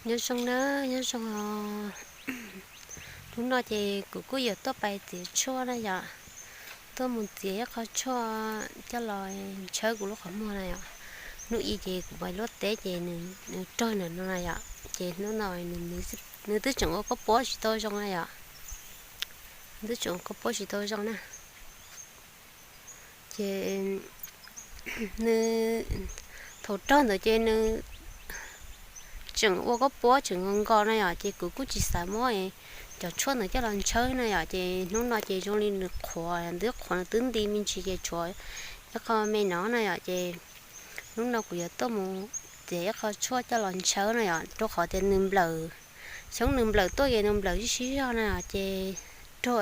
Nyob zoo na, nyob zoo os. Hnub no ces kuv kuj yuav tuaj pais txiav tshuaj na yom. Tuaj mus txiav ib qho tshuaj coj los ntshawb kuv lub qhov muag na yom. Hnub i ces kuv pais luaj teb ces nws raug ntawm no na yom. Ces hnub no nws twb tseem ua koj puab tsis tau zoo na yom. Nws twb tseem ua koj puab tsis tau zoo na. Ces nws thaum raug ntawd ces nws tseem ua koj puab tseem nkaus nkaus na yom, ces kuv kuj tsis xav muab cov tshuaj ntawd coj los ntshawb na yom. Ces hnub no ces zoo li nws qhuav, nws twb qhuav, nws twb nti me ntsis ces tshuav ib qho me no na yom. Ces hnub no kuv yuav tuaj mus txiav ib qho tshuaj coj los ntshawb na yom, rau qhov tias nws nplawm, xyoob nws nplawm tuaj ces nws nplawm sib sib zog na yom, ces raug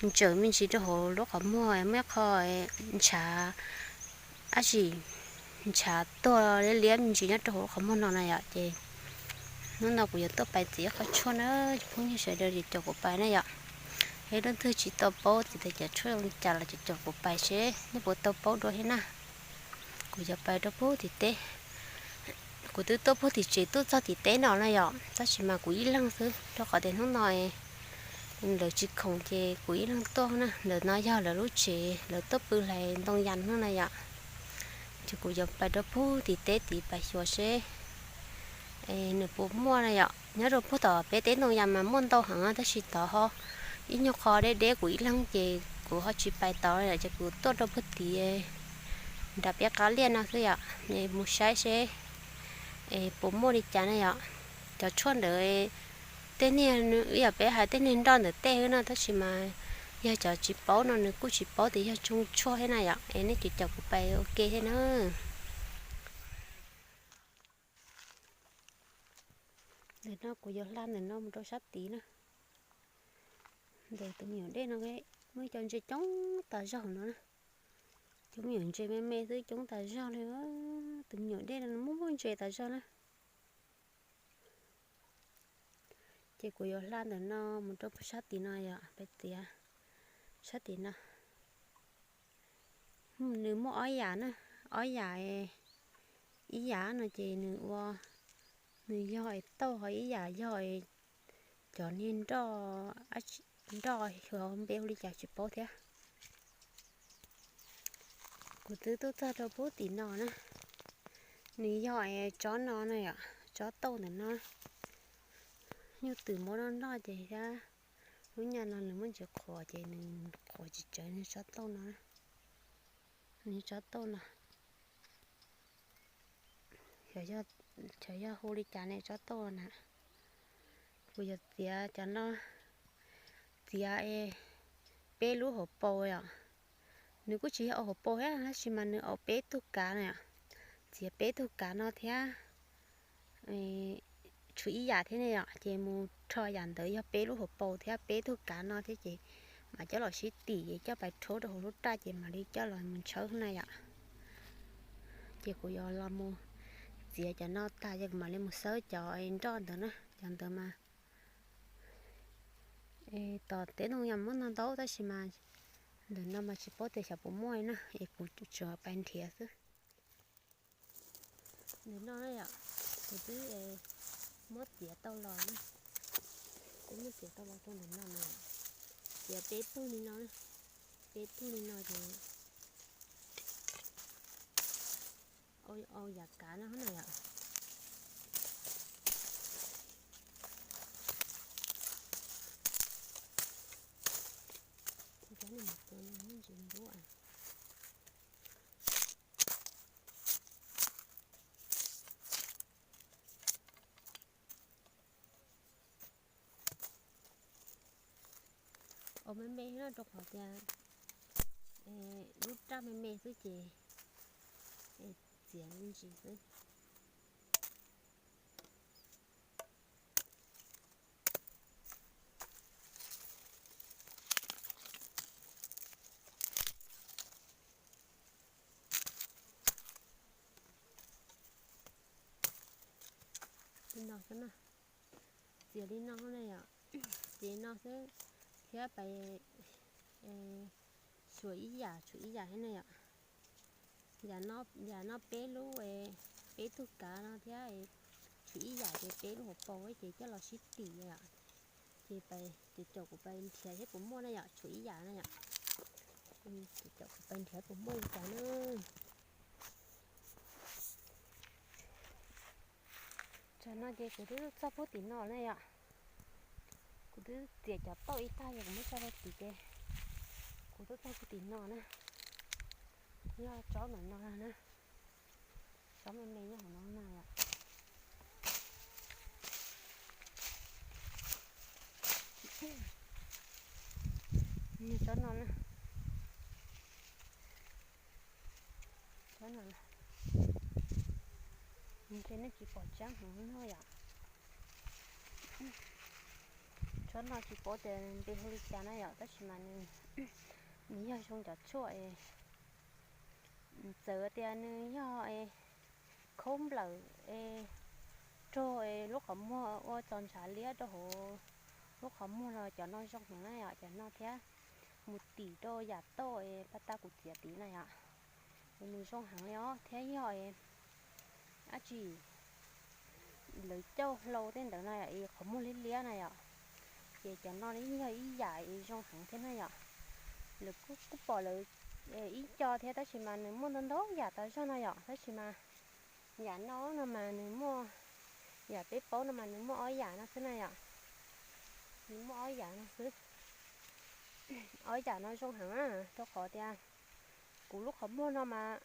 ntsawm me ntsis rau hauv lub qhov muag, muaj ib qho ntshav, ab tsi, ntshav tuag liab liab me ntsis nyob rau hauv lub qhov muag no na yom. Ces hnub no kuv yuav tuaj pais txiav ib qho tshuaj na, cov phooj ywg sawv daws caum kuv pais na yom. Es leej twg tsis tau paub txiav cov tshuaj zoo li cas los caum kuv pais seb nej puas tau paub dua thiab na. Kuv yuav pais rau puag tim teb. Kuv twb tuaj puag tim tsev tuaj txog tim teb no na yom, tab sis mas kuv ib leeg xwb rau qhov tias hnub no lawv tsis khoom ces kuv ib leeg tuaj na. Ntawm no yog lawv lub tsev, lawv tuaj pw hlais ntoo yas no na yom. Ces kuv yuav pais rau puag tim teb tid pais xyuas seb nws puas muaj na yom. Nyob rau puag tom peb teb ntoo yas mas muaj ntau heev tab sis tod ho ib nyuag qho deb deb kuv ib leeg ces kuv ho tsis pais tod na yom, ces kuv tuaj rau puag tid nram peb qab liaj no xwb yom, mus saib seb es puas muaj li cas na yom. Cov tshuaj ntawd tej niag, ib yam peb hais tej niag nroj ntawm tej xwb no, tab sis mas yog cov tsis paub no nws kuj tsis paub tias yog tshuaj thiab na yom, es nej caum kuv pais ua ke thiab na. Ntawm no kuv yuav hla ntawm no mus rau sab tid na. Ntawm tus me nyuam dej no muaj cov ntses coob tas zog no na. Cov me nyuam ntses me me xwb coob tas zog li. Tus me nyuam dej no muaj muaj ntses tas zog na. Ces kuv yuav hla ntawm no mus rau sab tid no yom, peb txiav sab tid no. Nws muaj ob yam na, ob yam, ib yam no ces nws ua, nws yog es tauj, ho ib yam yog cov niag nroj, nroj xyov npe hu li cas tsis paub thiab. Kuv twb tuaj txog rau puag tim no na. Nws yog es tsob no na yom, tsob tauj ntawm no. Nyuj twm muab noj noj ces thiab, lub nyuag no nws muaj ntsis qhuav ces nws qhuav tsis tsawv, nws tsob tauj no, nws tsob tauj no. Xyov yog hu li cas ne, tsob tauj na. Kuv yuav txiav cov no, txiav peb lub hauv paus os. Nws kuj tsis yog hauv paus thiab, tab sis mas nws ua peb tug kav na. Txiav peb tug kav no thiab, tshuav ib yam thiab ne yom, ces mus rho yam ntawd yog peb lub hauv paus thiab peb tug kav no thiab ces mam coj los sib tim es coj pais rhaub rau hauv lub raj ces mam li coj los mus ntshawb na yom. Ces kuv yuav los mus txiav cov no tag ces kuv mam li mus xawb cov nroj ntawd na, cov ntawd mas tom teb ntoo yas muaj ntau ntau tab sis mas ntawm no mas tsis paub tias xyov puas muaj na, es kuv tsuas pais nrhiav xwb. Ntawm no na yom, kuv twb muab txiav tau los na, twb muab txiav tau los rau ntawm no na, txiav peb tug li no, peb tug li no ces au yam kav no na yom. Cov no mus txiav no ntsis npub. Au me me no rau qhov tias lub raj me me xwb ces txiav me ntsis xwb. Li no xwb na, txiav li no na yom, txiav li no xwb thiab pais tshuav ib yam, tshuav ib yam thiab na yom. Yam no peb lub, peb tug kav no thiab Tshuav ib yam ces peb lub hauv paus ces coj los sib tim yom. Ces pais, ces caum kuv pais nrhiav thiab puas muaj na yom, tshuav ib yam na yom. Ces caum kuv pais nrhiav puas muaj li cas na. Tsam no ces kuv twb txog puag tim no na yom. Kuv twb txiav cov tauj ib tag ces kuv muab tso rau tim ces kuv twb txog puag tim no na. Yog tsob ntawm no na. Tsob me me nyob hauv no na yom. Tsob no na. Tsob no na. Ntshe nej tsis pom tseeb heev no yom. Tsob no tsis paub tias npe hu li cas na yom, tab sis mas nws, nws yog zoo cov tshuaj es txawm tias nws yog es khaub nplawm es raug es lub qhov muag ua txo ntshav liab rau hauv lub qhov muag no, cov no zoo heev na yom, cov no thiab mus tim rau yam tauj es paj tab kuv txiav tid na yom. Es nws zoo heev li os, thiab yog dab tsi lawv cauj hlau tej ntawd no yom, es qhov muag liab liab na yom. Ces cov no yog ib yam es zoo heev thiab na yom. Lawv kuj pom lawv ib co thiab, tab sis mas nws muaj ntau ntau yam tas zog no yom, tab sis mas yam no no mas nws muaj, yam peb paub no mas nws muaj ob yam no xwb na yom. Nws muaj ob yam no xwb. Ob yam no zoo heev na, rau qhov tias kuv lub qhov muag no mas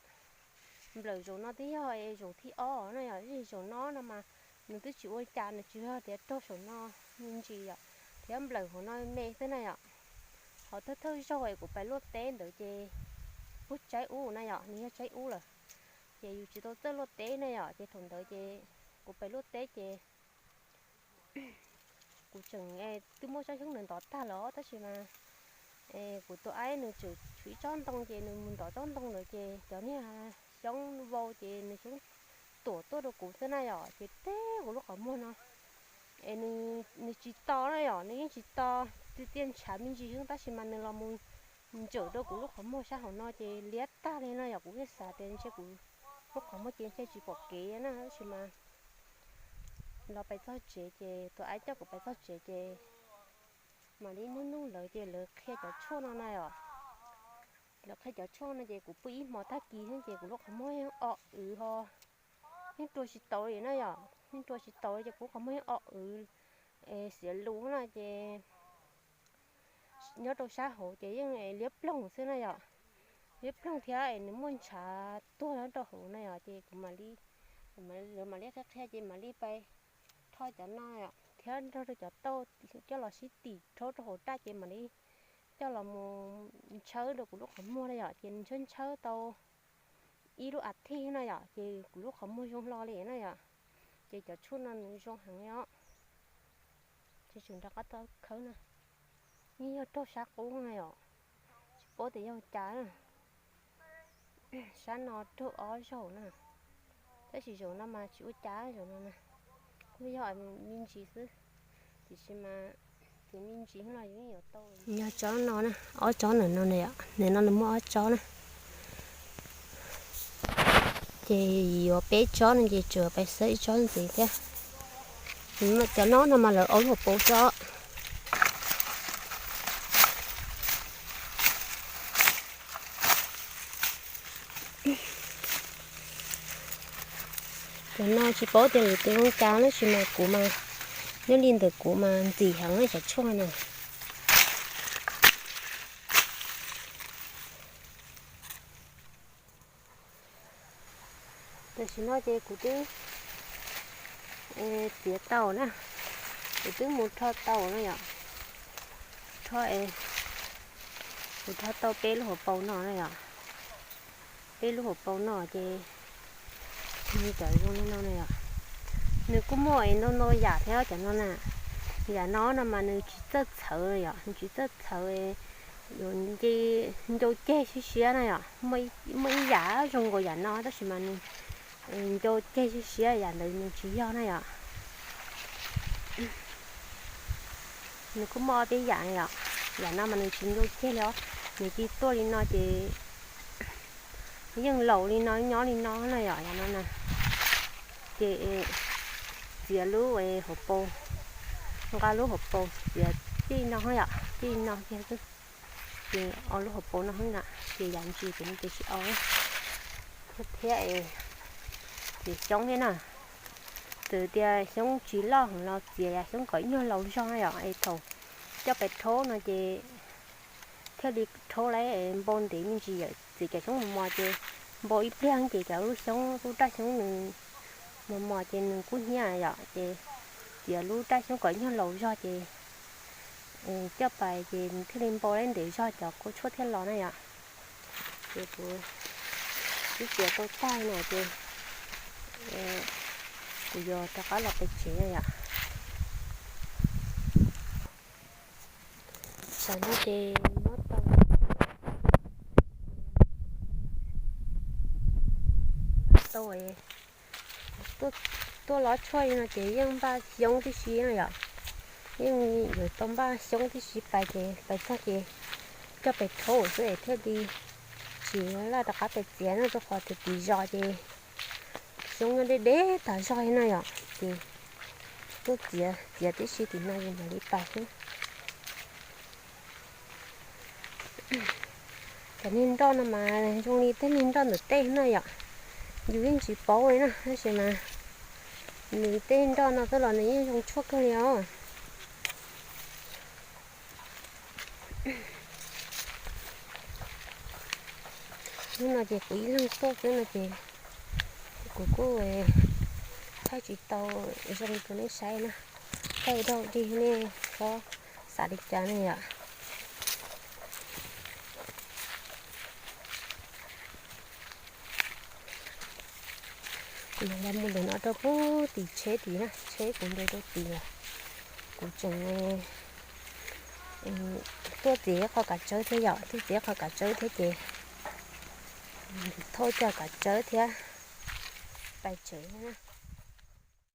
nplawm zaum no twb yog zaum thib ob na yom, zaum no no mas nws twb tsis ua cas, nws tsis yog tias raug saum no me ntsis yom, thiab nplawm hauv no me xwb na yom. Ho thawj thawj zaug es kuv pais luaj teb ntawd ces puag tsaib ub na yom, nws yog tsaib ub lawm, ces yus tsis tau txawj luaj teb na yom, ces thaum ntawd ces kuv pais luaj teb ces kuv tseem twb muab tsob xyoob ntawd ntov tag los tab sis mas kuv tus aib nws tseem tshuav ib tsob ntoo ces nws mus ntov tsob ntoo ntawd ces cov niag xyoob vau ces nws xyoob tuam tuaj rau kuv xwb na yom, ces teb kuv lub qhov muag no es nws tsis to na yom, nws yeej tsis to, txiaj ntshav me ntsis xwb, tab sis mas nws los mus ntsawm rau kuv lub qhov muag sab hauv no ces liab tag li no yom. Kuv yeej xav tias ntshe kuv lub qhov muag ces ntshe tsis pom kev na, tab sis mas los pais txog tsev ces tus aib coj kuv pais txog tsev ces mam li nug nug lawv ces lawv qhia cov tshuaj no na yom. Lawv qhia cov tshuaj no ces kuv pw ib hmo tag kis xwb ces kuv lub qhov muag yeej o wv ho yeej rua tsis tau li na yom, yeej rua tsis tau li ces kuv qhov muag yeej o wv xiav lus na ces nyob rau sab hauv ces yeej liab ploog xwb na yom. Liab ploog thiab es nws muaj ntshav tuag nyob rau hauv na yom, ces kuv mam li, lawv mam li qhia qhia ces mam li pais rho cov no yom, thiab nrog rau cov tauj coj los sib tim rhaub rau hauv raj ces mam li coj los mus ntshawb rau kuv lub qhov muag na yom, ces nws ntshawb ntshawb tau ib lub as thiv na yom, ces kuv lub qhov muag zoo hlo li na yom. Ces cov tshuaj no nws zoo heev li os. Ces tseem rov qab tau khawb na, yeej yog raug sab qub na yom, tsis paub tias yog cas na. Sab no raug ob zaug na, tab sis zaum no mas tsis ua cas, zaum no na kuj yog me ntsis xwb, tiam sis mas txiav me ntsis no yus yeej yuav tau. Yog tsob no na, ob tsob ntawm no na yom, ntawm no nws muaj ob tsob na. Ces yuav peb tsob no ces tsuas pais xawb ib tsob ntxiv thiab. Cov no no mas lawv aub luaj pauv tsob. Cov no tsis paub tias lawv tus zoo cas na, tab sis mas kuv mas nyob li ntawm kuv mas ntxim heev cov tshuaj no. Tam sim no ces kuv twb txiav tau na, kuv twb mus rho tau na yom. Rho, kuv rho tau peb lub hauv paus no na yom. Peb lub hauv paus no ces nws cov zoo li no na yom. Nws kuj muaj es ntau ntau yam thiab cov no na. Yam no no mas nws tsis txawj txhawv yom, nws tsis txawj txhawv, yuav ncau ceg siab siab na yom. Muaj ib yam zoo nkaus yam no tab sis mas nws ncau ceg siab siab, yam ntawd nws tsis yog na yom. Nws kuj muaj ob peb yam yom. Yam no mas nws tsis ncau ceg li os, nws cia tuaj li no ces yeej laus li no nyob li no na yom, yam no na. Ces txiav lub hauv paus, nqa lub hauv paus txiav tij no yom, tij no kiag xwb. Ces o lub hauv paus no xwb na, ces yam ntsis ces no ces tsis o thiab es txiav xyoob thiab na. Txawm tias xyoob tsis loj heev los txiav yam xyoob kom ib nyuag laus zog yom, es thaum coj pais rhaub no ces thiaj li rhaub lawm npau ntev me ntsis yom. Txiav cov xyoob mos mos ces npau ib pliag ces cov lub xyoob, lub raj xyoob nws mos mos ces nws kub hnyiab yom, ces txiav lub raj xyoob kom ib nyuag laus zog ces coj pais ces nws thiaj li npau lawm ntev zog cov kua tshuaj thiaj los na yom. Ces kuv twb txiav tau tag no ces kuv yuav rov qab los pem tsev yom. Tam no ces muab tau, tau tuaj lov tshuaj li no ces yeej npaj xyoob tib si no yom. Yeej yuav tau npaj xyoob tib si pais ces pais txog ces coj pais rhaub xwb es thiaj li tsis laj rov qab pais txiav no rau qhov tias tim zos ces xyoob nyob deb deb tas zog li no yom. Ces tuaj txiav, txiav tib si tim no ces mam li pais xwb. Cov niag nroj no mas zoo li tej niag nroj ntawm tej no yom. Yus yeej tsis paub li na, tab sis mas nws tej nroj no xwb los nws yeej zoo tshuaj kawg li os. Hnub no ces kuv ib leeg tuaj xwb no ces kuv kuj thaij tsis tau zoo rau nej saib na. Thaij dhau dig nej txhob xav li cas ne yom. Kuv yuav los mus ntawm no rau pem tim tsheb tid na, tsheb kuv nres rau tid lawm. Kuv tseem tuaj txiav qhov kav tsawb thiab yom, tuaj txiav qhov kav tsawb thiab ces thauj cov kav tsawb thiab pais tsev.